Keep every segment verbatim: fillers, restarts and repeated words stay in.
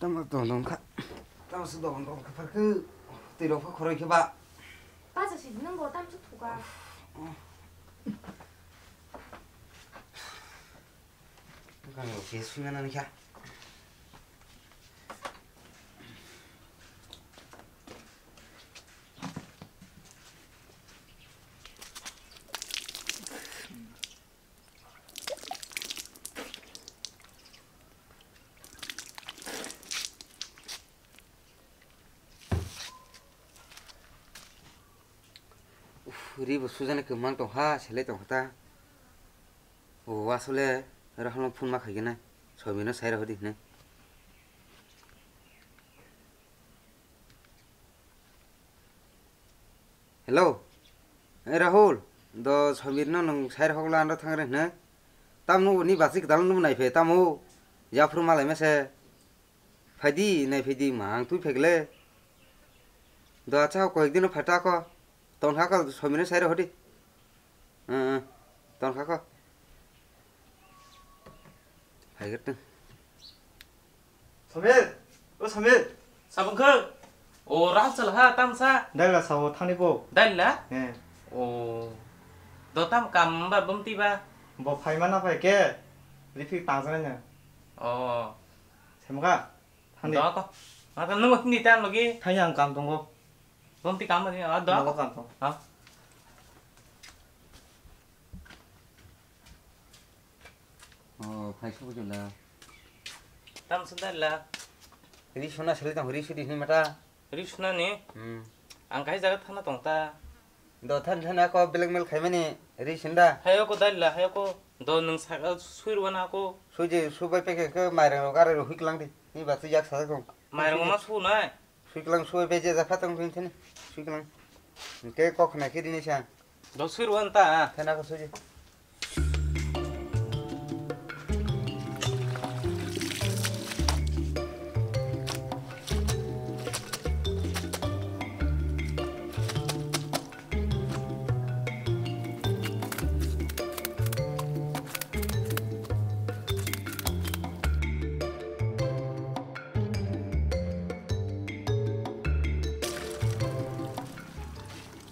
Tamo tong tong kha. Tamo se dong dong kha phar khe. Twi rok kha khoroi khe ba. Bacha si nang bo tam se thuka. Kang rok se sui mana ni kha. Uf, ri bo sujana kwmang tong ha, selai tong kha ta. O, asole, Rahul no phone ma khai gana. Sobi no sai rw di hwnwi. Hello. Hey Rahul, do Samir no nwng sai rok la ando thang re hne. Tam no ni basi kdal no nai phe tamo. Ya phuru malai mese. Phaidi nai phaidi ma ang twi phegle. Do acha ko ek din pha ta ko. Ton kha ko Samir no sai rok di. Ton kha ko. Hai gata. Samir, o Samir. Sabung khe. O, Rahul sal ha, tam sa. Dai la sao thani bo. Dai la? He. O. Do tam kam ba bumti ba. Bo phai mana phai ke. Rifik tang sana nya. O. Semga. Thani. Do ko. Mata nungo hindi tan logi. Thani ang kam tongo. Bumti kam ba ni. A do. Nogo kam tong. Ha. O, phai subu jela. Tam sundar la. Ri suna sele tong, ri sudi ni mata. Ri suna ni? Hmm. Ang kai jaga thana tong ta. Do than than ako blackmail khai mani ri sunda. Hayo ko dal la, hayo ko. Do nung saka sui ruana ko. Suji subai peke ke mairang ro gare ro hik lang di. Ni ba tu jak sa tong. Mairang ma su nai. Swiklang suwai beje ja khatang tong thani. Swiklang. Ke kok na kiri ni sa. Dosir wan ta. Thana ko suji.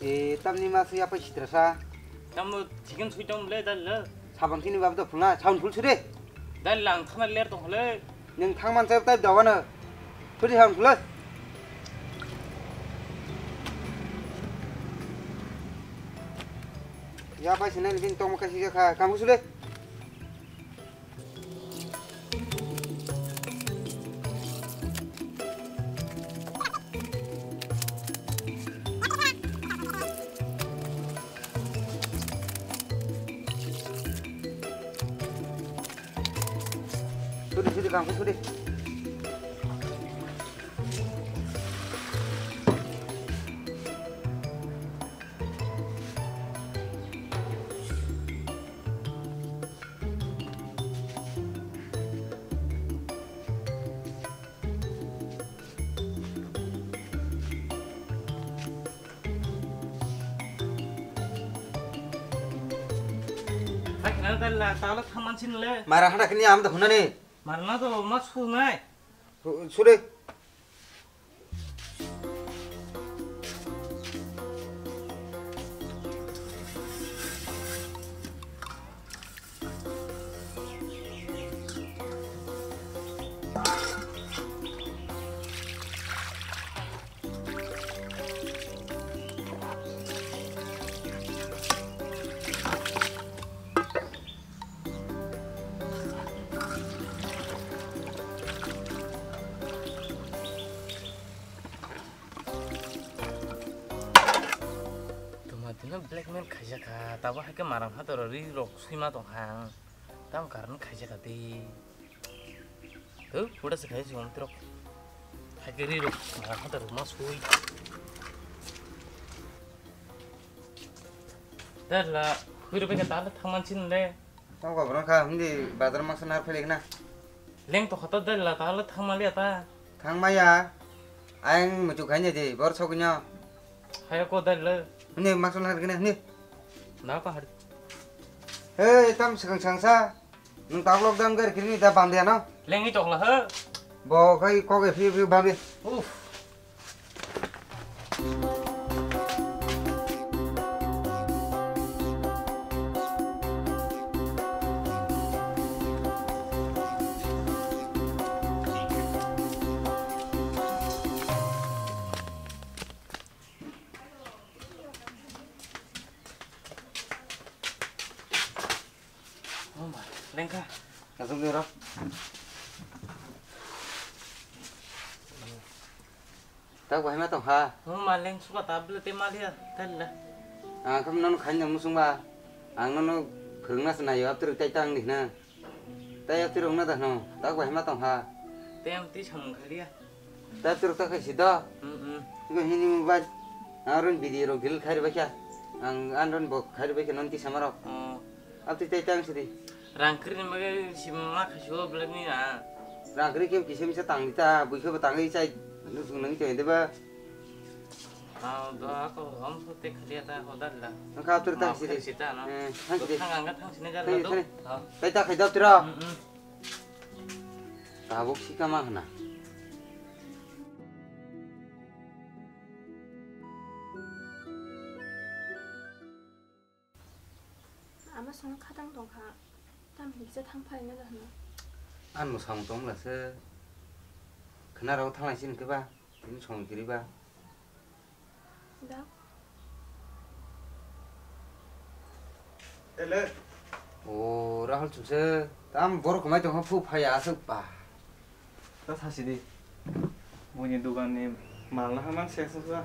E, tamni ma sui apai sitra sa. Tamo chicken sui tong le dal le. Sabang kini bab da phuna, sound full sure. Dal lang thana ler tong le. Neng thang man sa tai dawa na. Thudi sound full. Ya pai sinai bin tong ma kasi ka kamu sure. Sudi, sudi, kangkung sudi. Hai, nang dal la, talo thaman sin le. Mara hada kini am da hunani. Marna to ma sunai. Su-, sure. Tuma tino blackmail khaijak kha, tabo hai khe marang ha toro ri rok suima tong kha ang. Tam karon khaijak kha de. Hw, pura se khai se omtrok. Hai ke ri rok, ma ha ta rok ma sui. Dal la, hwi rok ka tal thang man sin le. Tong ko bro kha, hindi bazar ma sana phele na. Leng to khata dal la, tal thang ma le ta. Thang ma ya. Ang muchuk khai ne de, bor sok nyo. Hai ko dal la. Hindi ma sana har kene hindi. Na pa har. Hei, tam sekang sangsa. Nung tak lockdown gari kiri ni da bandi ano. Leng ni tokla he. Bo khai kok e phiyok phiyok babi. Uff. Oh ma, lengkha. Kasuk ni ro. Tak bahai ma tong ha. Oh ma, leng suka tablet e ma liya, talla. Ang kam non khain jang musung ba. Ang non phwrwngna se nayo, aptwrwk tai tang di hwna. Tai aptwrwk wngna da hwno, tak bahai ma tong ha. Tei ang twi samung kha liya. Tai aptwrwk ta khai si do. Mm, mm. Tiko hini mo bai. Ang ron bidi rok dil khai rwbai kha. Ang an ron bo khai rwbai kha non twi sama rok. Oh. Aptwi tai tang si di. Rang kri ni bagwi si ma kha si o belek ni na. Rang kri khe kisa misa tang di ta, bui khe bo tangwi chai. Nusung nang chai de ba. Ah, doa ko om so te khali ata hodar la. Ang kap tur tang sidi. Sita no. Eh, thang sidi. Thang angga thang sini jar la do. Thang sini. Ah. Tai ta khai dap tira. Mm, mm. Tabuk sika ma hana. Ama song khatang tongkha. Tam hiksa thang phai na dahno. An mo samung tong la se. Khna rok thang lai sin ke ba. Tini song kiri ba. Da. Ele. O Rahul chukse. Tam borok mai tongkha phu phai asuk ba. Ta sasi di. Buini dugan ni mal na haman se asuk ba.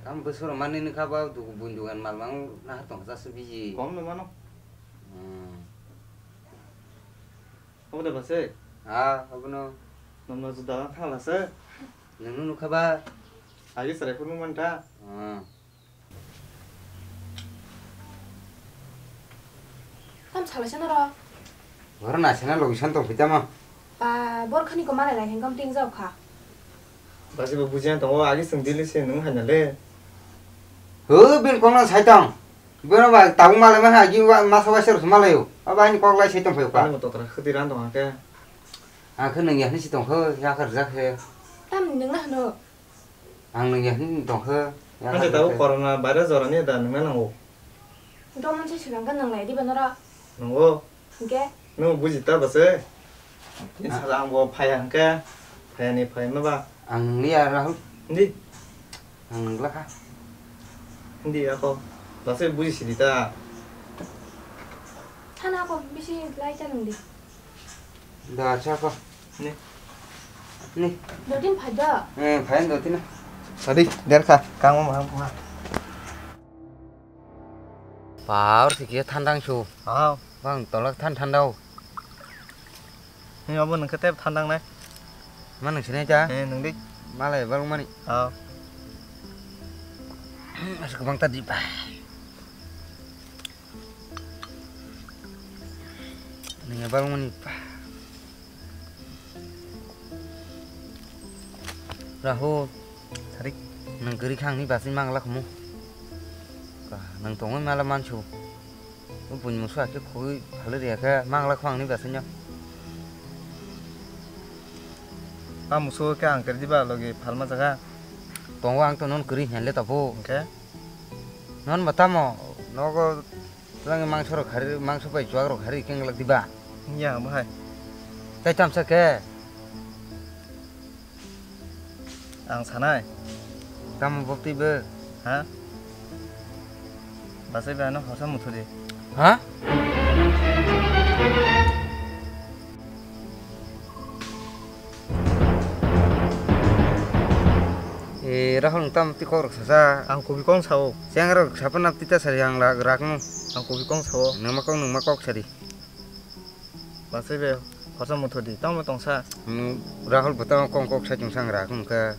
Tam bwswk mani ni kha ba buini dugan mal mang na tong sa su biji. Kom no mano. Hmm. Obo de base? Ha, obo no. Nomno juda thang la se. Nungno nukha ba? Agi sarai phuru manta. Hmm. Tam sala sana ro. Oro na sana logi san tong pitama. Pa bor khani ko malai lai hengkam ting jao kha. Basi bo bujian tongo agi sung dili se nung haina le. Ho bin kong na sai tong. Bono ba tabuk malai ma ha, agi wa-, masa waisa rok se malai o. Abo ani kok lai se tong phai o ka. Ani mo totra khati ran tong ha ke. Ang khe nung ya hwnwi se tong kho, ya kha rwjak khe. Tam nung na hwno? Ang nung ya hwnwi tong kho, ya kha rwjak khe. Ang se tabuk corona virus jora ni da nung na nango. Doman se swkang khe nung lai di ba noro? Nungo. Hwnkhe? Nwng buji ta bwsai? Tini sal ang bo phaiya hwnkhe, phaiyani phaima ba? Ang nungya Rahul. Hindi. Ang nungla kha. Hindi ako. Bwsai buji sidi ta. Thana ako bisi lai ta nungdi. Da acha ako. Ni. Ni. Dotin phai da. Eh, phai dotin. Sadi, der kha. Kang ma ma. Power sikhe thandang su. Aw. Bang tolak than thandao. Ni abo nang kete thandang nai. Ma nang sinai ta? Eh, nang di. Malai bal mani. Aw. Asuk bang ta di pa. Nang bal mani pa. Rahul, sarik, nang gari khang ni basing mang lak mo. Ka, nang tongoi mala mansu. O buini musu ake khogwi phalwi riya khe mang lak khang ni basing no. A musu khe ang kari diba logi phalma jaga. Tongo ang to non kari hen le tapo. Oke. Non batamo, nogo Twlangni mangso rok hari, mangso bai chuak rok hari keng lak diba? Ya, bahai. Tai tamsa khe. Ang sanai. Tamo bok twi bo? Ha? Basai bai ano hosa muthu di. Ha? E, Rahul, nwng tamo twi kok rok sasa? Ang kubi kong sao. Cheng rok sapa nap twi ta sari ang la-, rak no. Ang kubi kong sao. Nwng ma kok, nwng ma kok sari. Basai bai, khorsa mutho di, tamo tongsa. Nwng Rahul bo tamo kong kok sai tongsa ang rak no kha.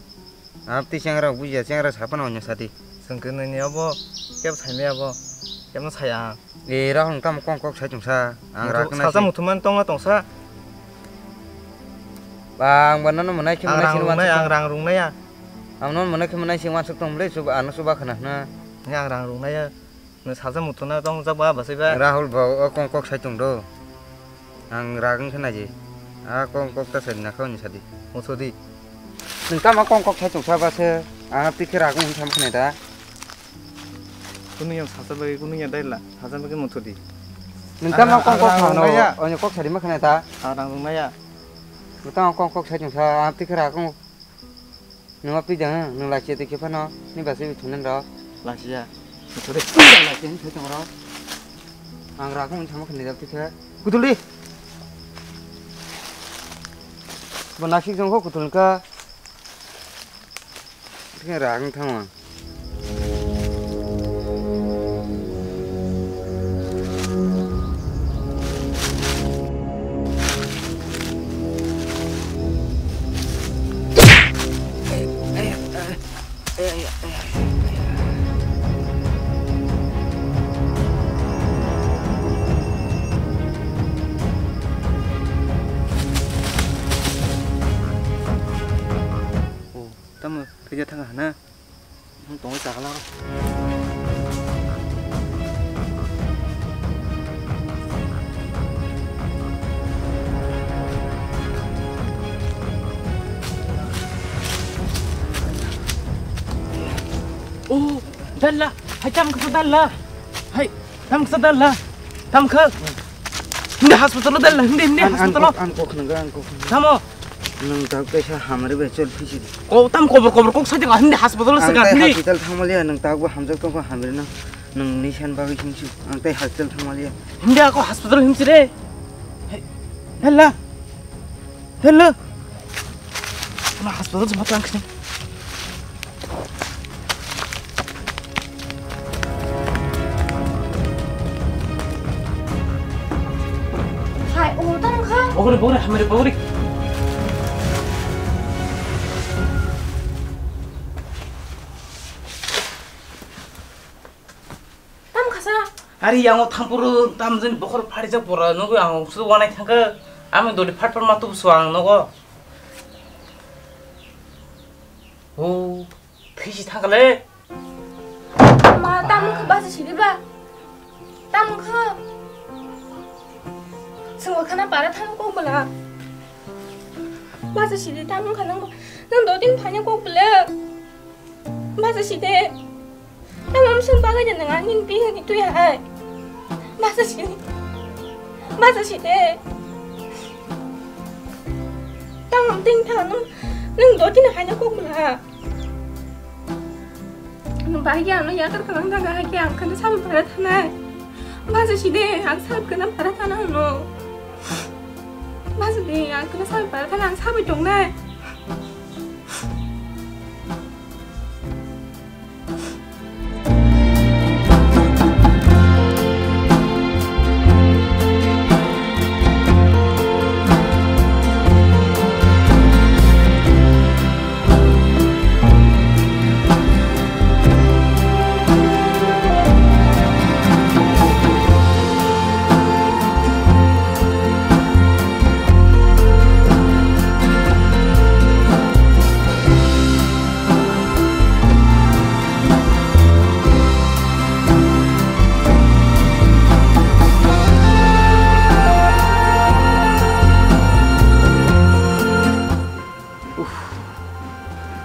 Nap twi cheng rok buji ya, cheng rok sapa no hwnyo sadi. Chwng kwnwi ni abo, kebo saimaya abo, kebo no saya ang. E, Rahul nwng tamo kong kok sai tongsa. Ang rak na sacha si. Muthumani tongna tongsa. Ba, ang ba nono mwnai khe ang mwnai rang sini rungnai, wansuk ang tong. Rang rungnai ya. Ang nono mwnai khe mwnai sini wansuk tong bwle, chuba, ano chuba khna hwna. Ang rang rungnai ya. Nwng sacha muthuna tong jak ba, basai ba. Rahul bo o kong kok sai tong do. Ang rak wng khe naidi. A kong kok ta sadi na khauni sadi. Motho di. Nwng tamo kong kok thai chungsa ba se. A pikhe ragung hwn sam khne da. Kunu yang sasa bai kunu yang dai la. Sasa bai motho di. Nwng tamo kong kok thano. Onyo kok sadi ma khne da. A rang rung naya. Nwng tamo kong kok thai chungsa. A pikhe ragung. Nwng ma pidang, nwng lachiya twi khe phano, ni basi bi thunan rw. Lachiya. Sorry. Lachiya ni thai tong rw. Ang rw kung thamo khani rw twi khe. Kutuli. Bo nasik jong kho kutul ka. Twi khe rw kung thamo. Tamo thwija thang hana. Tongwi chakala. Oh, dalla. Hai, tam kasa dalla. Hai, tam kasa dalla. Tam kha. Hindi hospital dalla. Hindi, hindi hospital. An kok, an kok nang, an kok. Tamo. Nwng tak kaisa hamari bai chol phisi di. Ko tam kobor kobor kok sajak hindi hospital se ka hindi. Hospital thangmaliya nwng tak bo hamjak tong kho hamari no. Nwng ni san bagwi singsu. Ang tai hospital thangmaliya. Hindi ako hospital himsi re. Hella. Hella. Na hospital jema tang khini. Hai, o tang kha. Bogri, bogri, hamari, bogri. Tam khasa. Ari yango thampuru tam jin bokhor pharijak pora nogo ang usu wanai thangkha. Ami doli phat phat ma tubusu ang nogo. O, thisi thangkha le. Ma, tam kha basa sidi ba. Tam kha. Sungwa khana para thang kok bela. Basa sidi tam kha nang. Nang do din phanya kok bela. Basa sidi. Tamo msung bagwi de nang ani pi ni twi hai. Basa si. Basa si de. Tamo ting thang nung, nung do tin hai na kok mula. Nung bai ya no ya kar kalang daga hai ke ang kan sabi para thanai. Basa si de, ang sab kana para thana no. Basa de, ang kana sabi para thana ang sabi tongnai. Uff,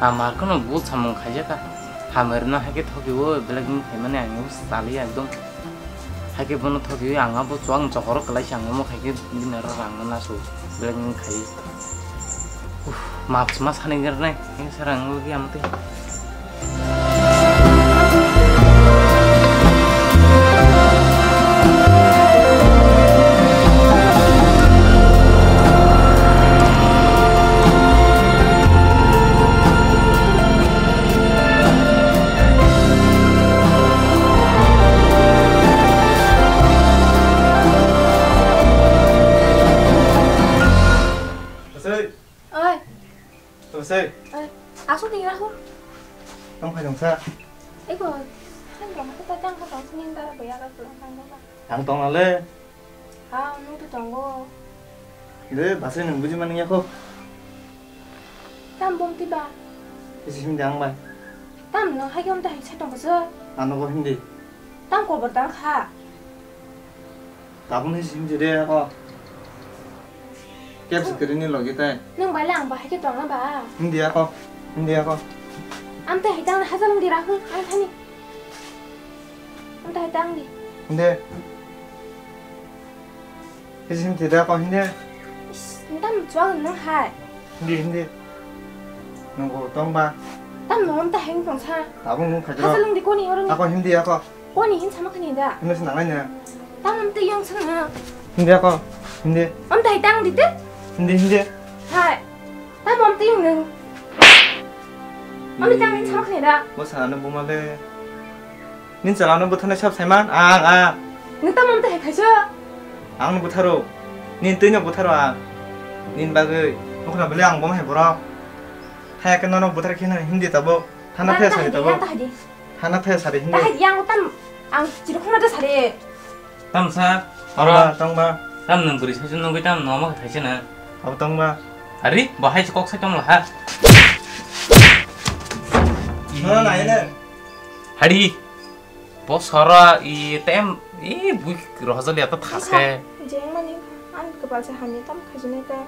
ama kheno bo samung khaijaka. Hamari no haikhe thoki o, belek ni khaimani ang o sali ekdom. Haikhe bono thoki o, ang abo chuang chokoro kwlai se ang omo khaikhe bini aro rang no nasu, belek ni khai. Uff, map sma sani gernai, ang sarang logi amte. Asai. Oi. Asai. Oi. Asuk ni rahu. Tong khai dong sa. Eko, hai dong, kita tang ka tong sini ntar apa ya, kalau pulang tang apa? Ang tong ale. Ha, nung tu tonggo. De, basa nung buji mani ya ko. Tam bom tiba. Isi sim jang bai. Tam no hai gom ta hai sa tong sa. Ano ko hindi. Tam ko bor tang kha. Tabun isi sim jide ko. Kebsi kwrwini logi tai. Nwng bai le ang bahai khe tongna ba? Hindi ako. Hindi ako. Amte hai tang hajar wng di rahul, ang thani. Amte hai tang di. Hindi. Kisi hindi da ako hindi. Is, ntam chuang nwng hai. Hindi, hindi. Nunggu tong ba. Tam nung amte hai tong sa. Tabung nung khajro. Hajar wng di koni oro ni. Ako hindi ako. Koni hin sama khani da? Hino se nangnai na. Tam am te yang sana. Hindi ako. Hindi. Am tai tang di te? Hindi, hindi. Hai. Tam am te yang nung. Am tang hin sama khani da? Bo sana no buma le. Nin chala no butharnai sab saiman. Ang, ang. Nung tam am te hai khaisa. Ang no butharo. Nin twi no butharo ang. Nin bagwi. Nokna bele ang bom hai borok. Hai ke nono buthar khina hindi tabo. Thana phe sari tabo. Thana phe sari hindi. Tahai yang tam ang chiri khuna da sari. Tam sa, oro. Tongba, tongba. Tam nang buri saisu nungui tam no ma khaisa na. Abo tongba. Ari, bo hai kok sai tong la ha. Sora na ine. Hari. Bo sora i tem i bui rohajali ata thase. Jeng mani an kepal se hamya tam khaisa na ta.